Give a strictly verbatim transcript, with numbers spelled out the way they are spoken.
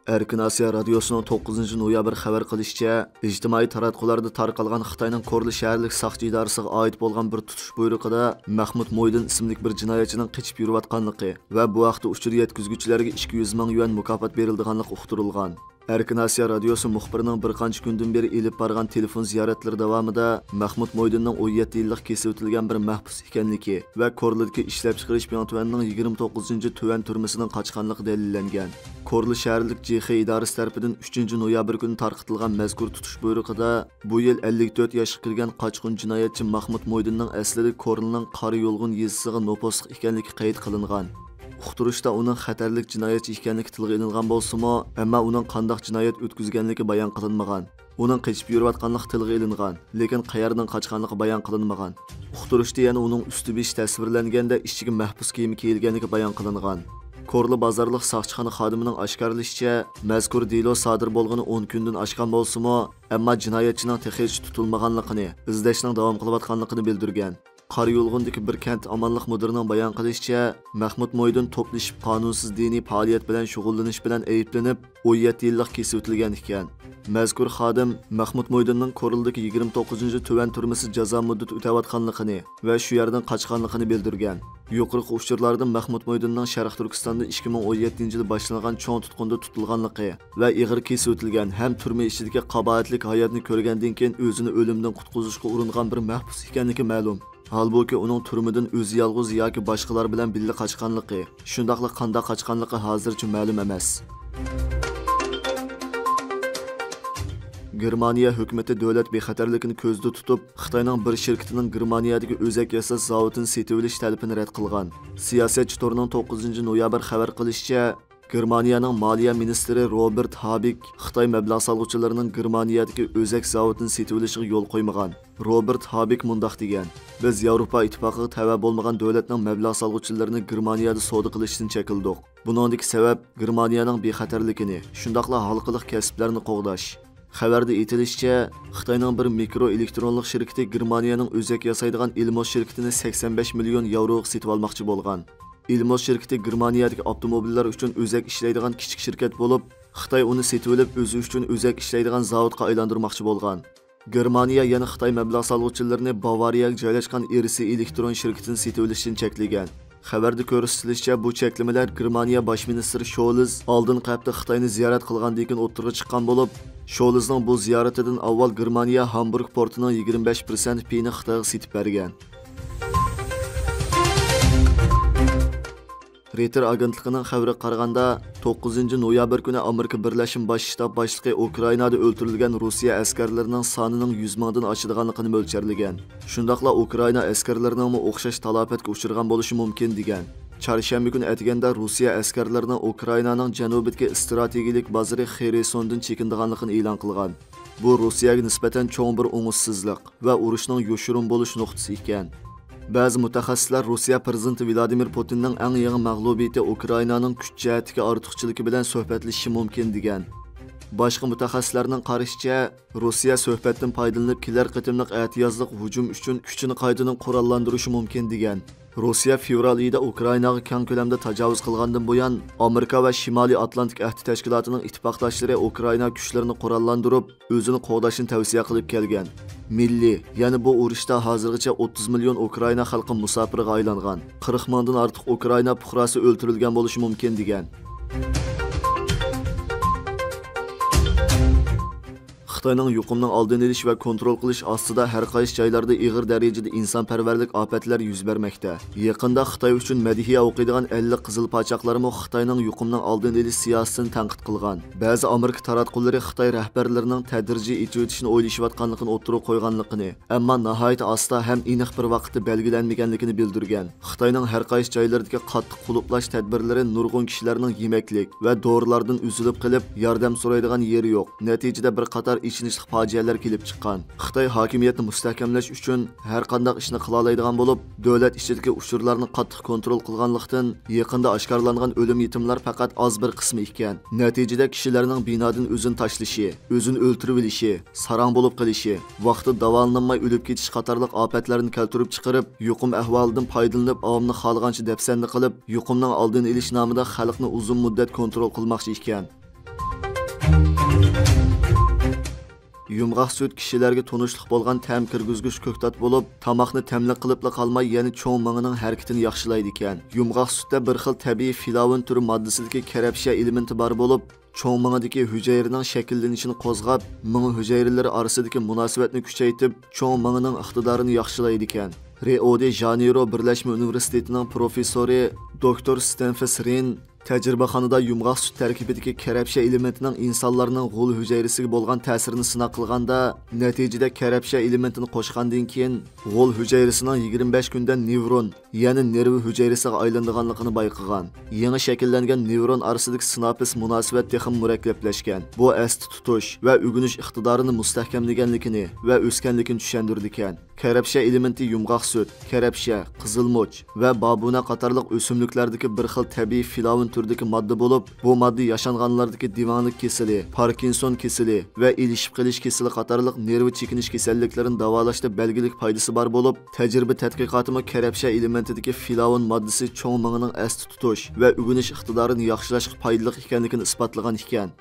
ئەركىن ئاسىيا رادىيوسىنىڭ توققۇزىنچى نويابىر خەۋەر قىلىشىچە، ئىجتىمائىي تاراتقۇلاردا تارقالغان خىتاينىڭ كورلا شەھەرلىك ساقچى ئىدارىسىغا ئائىت بولغان بىر تۇتۇش بۇيرۇقىدا مەخمۇت مويدىن ئىسىملىك بىر جىنايەتچىنىڭ قېچىپ يۈرۈۋاتقانلىقى ۋە بۇ ھەقتە ئۇچۇر يەتكۈزگۈچىلەرگە ئىككى يۈز مىڭ يۈەن مۇكاپات بېرىلىدىغانلىقى ئۇقتۇرۇلغان. ئەركىن ئاسىيا رادىيوسى مۇخبىرىنىڭ بىر قانچە كۈندىن بېرى ئېلىپ بارغان تېلېفون زىيارەتلىرى داۋامىدا مەخمۇت مويدىننىڭ ئون يەتتە يىللىق كېسىۋېتىلگەن بىر مەھبۇس ئىكەنلىكى ۋە كورلىدىكى ئىشلەپچىقىرىش بىڭتۈەننىڭ يىگىرمە توققۇزىنچى تۈەن تۈرمىسىدىن قاچقانلىقى دەلىللەنگەن. كورلا شەھەرلىك جىخې ئىدارىسى تەرىپىدىن ئۈچىنچى نويابىر كۈنى تارقىتىلغان مەزكۇر تۇتۇش بۇيرۇقىدا، بۇ يىل ئەللىك تۆت ياشقا كىرگەن قاچقۇن جىنايەتچى مەخمۇت مويدىننىڭ ئەسلىدە كورلىنىڭ قارا يۇلغۇن يېزىسىغا نوپۇسلۇق ئىكەنلىكى قەيت قىلىنغان. ئۇقتۇرۇشتا ئۇنىڭ خەتەرلىك جىنايەتچى ئىكەنلىكى تىلغا ئېلىنغان بولسىمۇ، ئەمما ئۇنىڭ قانداق جىنايەت ئۆتكۈزگەنلىكى بايان قىلىنمىغان. ئۇنىڭ قېچىپ يۈرۈۋاتقانلىقى تىلغا ئېلىنغان، لېكىن قەيەردىن قاچقانلىقى بايان قىلىنمىغان. ئۇقتۇرۇشتا يەنە ئۇنىڭ ئۈستى بېشى تەسۋىرلەنگەندە، ئىچىگە مەھبۇس كىيىمى كىيىلگەنلىكى بايان قىلىنغان. كورلا بازارلىق ساقچىخانا خادىمىنىڭ ئاشكارىلىشىچە، مەزكۇر دېلو سادىر بولغىنى ئون كۈندىن ئاشقان بولسىمۇ، ئەمما جىنايەتچىنىڭ تېخىچە تۇتۇلمىغانلىقىنى، ئىزدەشنىڭ داۋام قىلىۋاتقانلىقىنى بىلدۈرگەن. قارا يۇلغۇندىكى بىر كەنت ئامانلىق مۇدىرىنىڭ بايان قىلىشىچە، مەخمۇت مويدىن توپلىشىپ قانۇنسىز دىنىي پائالىيەت بىلەن شۇغۇللىنىش بىلەن ئەيىبلىنىپ، ئون يەتتە يىللىق كېسىۋېتىلگەن ئىكەن. مەزكۇر خادىم مەخمۇت مويدىننىڭ كورلىدىكى يىگىرمە توققۇزىنچى تۈەن تۈرمىسى جازا مۇددىتى ئۆتەۋاتقانلىقىنى ۋە شۇ يەردىن قاچقانلىقىنى بىلدۈرگەن. يۇقىرىقى ئۇچۇرلاردىن مەخمۇت مويدىننىڭ شەرقىي تۈركىستاندا ئىككى مىڭ ئون يەتتىنچى يىلى باشلانغان چوڭ تۇتقۇندا تۇتۇلغانلىقى ۋە ئېغىر كېسىۋېتىلگەن ھەم تۈرمە ئىچىدىكى قاباھەتلىك ھاياتنى كۆرگەندىن كېيىن ئۆزىنى ئۆلۈمدىن قۇتقۇزۇشقا ئۇرۇنغان بىر مەھبۇس ئىكەنلىكى مەلۇم. ھالبۇكى، ئۇنىڭ تۈرمىدىن ئۆزى يالغۇز ياكى باشقىلار بىلەن بىللە قاچقانلىقى، شۇنداقلا قانداق قاچقانلىقى ھازىرچە مەلۇم ئەمەس. گېرمانىيە ھۆكۈمىتى دۆلەت بىخەتەرلىكىنى كۆزدە تۇتۇپ، خىتاينىڭ بىر شىركىتىنىڭ گېرمانىيەدىكى ئۆزەك ياساش زاۋۇتىنى سېتىۋېلىش تەلىپىنى رەت قىلغان. سىياسەتچى تورىنىڭ توققۇزىنچى نويابىر خەۋەر قىلىشىچە، گېرمانىيەنىڭ مالىيە مىنىستىرى روبېرت ھابىك خىتاي مەبلەغ سالغۇچىلىرىنىڭ گېرمانىيەدىكى ئۆزەك زاۋۇتىنى سېتىۋېلىشىغا يول قويمىغان. روبېرت ھابىك مۇنداق دېگەن: «بىز ياۋروپا ئىتتىپاقىغا تەۋە بولمىغان دۆلەتنىڭ مەبلەغ سالغۇچىلىرىنى گېرمانىيەدە سودا قىلىشتىن چەكلىدۇق. بۇنىڭدىكى سەۋەب گېرمانىيەنىڭ بىخەتەرلىكىنى، شۇنداقلا ھالقىلىق كەسىپلەرنى قوغداش.» خەۋەردە ئېيتىلىشىچە، خىتاينىڭ بىر مىكرو ئېلېكترونلۇق شىركىتى گېرمانىيەنىڭ ئۆزەك ياسايدىغان ئىلموس شىركىتىنى سەكسەن بەش مىليون ياۋروغا سېتىۋالماقچى بولغان. ئىلموس شىركىتى گېرمانىيەدىكى ئاپتوموبىللار ئۈچۈن ئۆزەك ئىشلەيدىغان كىچىك شىركەت بولۇپ، خىتاي ئۇنى سېتىۋېلىپ، ئۆزى ئۈچۈن ئۆزەك ئىشلەيدىغان زاۋۇتقا ئايلاندۇرماقچى بولغان. گېرمانىيە يەنە خىتاي مەبلەغ سالغۇچىلىرىنى باۋارىيەگە جايلاشقان ئىرسىي ئېلېكترون شىركىتىنى سېتىۋېلىشتىن چەكلىگەن. خەۋەردە كۆرسىتىلىشىچە، بۇ چەكلىمىلەر گېرمانىيە باش مىنىستىرى شولز ئالدىنقى ھەپتە خىتاينى زىيارەت قىلغاندىن كېيىن ئوتتۇرىغا چىققان بولۇپ، شولزنىڭ بۇ زىيارىتىدىن ئاۋۋال گېرمانىيە ھامبۇرگ پورتىنىڭ يىگىرمە بەش پىرسەنت پېيىنى خىتايغا سېتىپ بەرگەن. رېيتېر ئاگېنتلىقىنىڭ خەۋىرىگە قارىغاندا، توققۇزىنچى نويابىر كۈنى ئامېرىكا بىرلەشمە باش شتاب باشلىقى ئۇكرائىنادا ئۆلتۈرۈلگەن روسىيە ئەسكەرلىرىنىڭ سانىنىڭ يۈز مىڭدىن ئاشىدىغانلىقىنى مۆلچەرلىگەن. شۇنداقلا ئۇكرائىنا ئەسكەرلىرىنىڭمۇ ئوخشاش تالاپەتكە ئۇچرىغان بولۇشى مۇمكىن، دېگەن. چارشەنبە كۈنى ئەتىگەندە روسىيە ئەسكەرلىرىنىڭ ئۇكرائىنانىڭ جەنۇبىدىكى ئىستراتېگىيىلىك بازىرى خېرسوندىن چېكىنىدىغانلىقىنى ئېلان قىلغان. بۇ روسىيەگە نىسبەتەن چوڭ بىر ئوڭۇشسىزلىق ۋە ئۇرۇشنىڭ يوشۇرۇن بولۇش نۇقتىسى ئىكەن. بەزى مۇتەخەسسىسلەر روسىيە پىرېزىدېنتى ۋلادىمىر پۇتىننىڭ ئەڭ يېڭى مەغلۇبىيىتى ئۇكرائىنانىڭ كۈچ جەھەتتىكى ئارتۇقچىلىكى بىلەن سۆھبەتلىشىشى مۇمكىن، دېگەن. باشقا مۇتەخەسسىسلەرنىڭ قارىشىچە، روسىيە سۆھبەتتىن پايدىلىنىپ، كېلەر قېتىملىق ئەتىيازلىق ھۇجۇم ئۈچۈن كۈچىنى قايتىدىن قوراللاندۇرۇشى مۇمكىن، دېگەن. روسىيە فېۋرال ئېيىدا ئۇكرائىناغا كەڭ كۆلەمدە تاجاۋۇز قىلغاندىن بۇيان، ئامېرىكا ۋە شىمالىي ئاتلانتىك ئەھدى تەشكىلاتىنىڭ ئىتتىپاقداشلىرى ئۇكرائىنا كۈچلىرىنى قوراللاندۇرۇپ، ئۆزىنى قوغداشنى تەۋسىيە قىلىپ كەلگەن. مىللىي، يەنى بۇ ئۇرۇشتا ھازىرغىچە ئوتتۇز مىليون ئۇكرائىنا خەلقى مۇساپىرغا ئايلانغان، قىرىق مىڭدىن ئارتۇق ئۇكرائىنا پۇقراسى ئۆلتۈرۈلگەن بولۇشى مۇمكىن، دېگەن. خىتاينىڭ يۇقۇمنىڭ ئالدىنى ئېلىش ۋە كونترول قىلىش ئاستىدا ھەر قايسى جايلاردا ئېغىر دەرىجىدە ئىنسانپەرۋەرلىك ئاپەتلەر يۈز بەرمەكتە. يېقىندا خىتاي ئۈچۈن مەدھىيە ئوقۇيدىغان ئەللىك قىزىل پاچاقلارمۇ خىتاينىڭ يۇقۇمنىڭ ئالدىنى ئېلىش سىياسىتىنى تەنقىد قىلغان. بەزى ئامېرىكا تاراتقۇلىرى خىتاي رەھبەرلىرىنىڭ تەدرىجىي ئېچىۋېتىشنى ئويلىشىۋاتقانلىقىنى ئوتتۇرىغا قويغانلىقىنى، ئەمما ناھايىتى ئاستا ھەم ئېنىق بىر ۋاقىتتا بەلگىلەنمىگەنلىكىنى بىلدۈرگەن. خىتاينىڭ ھەر قايسى جايلىرىدىكى قاتتىق قۇلۇپلاش تەدبىرلىرى نۇرغۇن كىشىلەرنىڭ يېمەكلىك ۋە دورىلاردىن ئۈزۈلۈپ قېلىپ، ياردەم سورايدىغان يېرى يوق. نەتىجىدە بىر قاتار ئېچىنىشلىق پاجىئەلەر كېلىپ چىققان. خىتاي ھاكىمىيەتنى مۇستەھكەملەش ئۈچۈن ھەر قانداق ئىشنى قىلالايدىغان بولۇپ، دۆلەت ئىچىدىكى ئۇچۇرلارنى قاتتىق كونترول قىلغانلىقتىن، يېقىندا ئاشكارىلانغان ئۆلۈم يېتىملەر پەقەت ئاز بىر قىسمى ئىكەن. نەتىجىدە كىشىلەرنىڭ بىنادىن ئۆزىنى تاشلىشى، ئۆزىنى ئۆلتۈرۈۋېلىشى، ساراڭ بولۇپ قېلىشى، ۋاقتىدا داۋالىنالماي ئۆلۈپ كېتىش قاتارلىق ئاپەتلەرنى كەلتۈرۈپ چىقىرىپ، يۇقۇم ئەھۋالىدىن پايدىلىنىپ، ئاۋامنى خالىغانچە دەپسەندە قىلىپ، يۇقۇمنىڭ ئالدىنى ئېلىش نامىدا خەلقنى ئۇزۇن مۇددەت كونترول قىلماقچى ئىكەن. يۇمغاق سۈت كىشىلەرگە تونۇشلۇق بولغان تەم كىرگۈزگۈچ كۆكتات بولۇپ، تاماقنى تەملىك قىلىپلا قالماي، يەنە چوڭ مېڭىنىڭ ھەرىكىتىنى ياخشىلايدىكەن. يۇمغاق سۈتتە بىر خىل تەبىئىي فلاۋون تۈرى ماددىسىدىكى كەرەپشە ئېلېمېنتى بار بولۇپ، چوڭ مېڭىدىكى ھۈجەيرىنىڭ شەكىللىنىشىنى قوزغاپ، مېڭە ھۈجەيرىلىرى ئارىسىدىكى مۇناسىۋەتنى كۈچەيتىپ، چوڭ مېڭىنىڭ ئىقتىدارىنى ياخشىلايدىكەن. رىئو دې ژانېيرو بىرلەشمە ئۇنىۋېرسىتېتىنىڭ پروفېسسورى دوكتور ستېنفېس رىن تەجرىبىخانىدا يۇمغاق سۈت تەركىبىدىكى كەرەپشە ئېلېمېنتىنىڭ ئىنسانلارنىڭ غول ھۈجەيرىسىگە بولغان تەسىرىنى سىناق قىلغاندا، نەتىجىدە كەرەپشە ئېلېمېنتىنى قوشقاندىن كېيىن، غول ھۈجەيرىسىنىڭ يىگىرمە بەش كۈندە نېۋرون، يەنى نېرۋا ھۈجەيرىسىغا ئايلىنىدىغانلىقىنى بايقىغان. يېڭى شەكىللەنگەن نېۋرون ئارىسىدىكى سىناپس مۇناسىۋەت تېخىمۇ مۇرەككەپلەشكەن. بۇ ئەستە تۇتۇش ۋە ئۆگىنىش ئىقتىدارىنى مۇستەھكەملىگەنلىكىنى ۋە ئۆسكەنلىكىنى چۈشەندۈرىدىكەن. كەرەپشە ئېلېمېنتى يۇمغاق سۈت، كەرەپشە، قىزىلمۇچ ۋە بابۇنا قاتارلىق ئۆسۈملۈكلەردىكى بىر خىل تەبىئىي فلاۋون تۈرىدىكى ماددا بولۇپ، بۇ ماددا ياشانغانلاردىكى دىۋەڭلىك كېسىلى، پاركىنسون كېسىلى ۋە ئېلىشىپ قېلىش كېسىلى قاتارلىق نېرۋا چېكىنىش كېسەللىكلىرىنى داۋالاشتا بەلگىلىك پايدىسى بار بولۇپ، تەجرىبە تەتقىقاتىمۇ كەرەپشە ئېلېمېنتىدىكى فلاۋون ماددىسى چوڭ مېڭىنىڭ ئەستە تۇتۇش ۋە ئۆگىنىش ئىقتىدارىنى ياخشىلاشقا پايدىلىق ئىكەنلىكىنى ئىسپاتلىغان ئىكەن.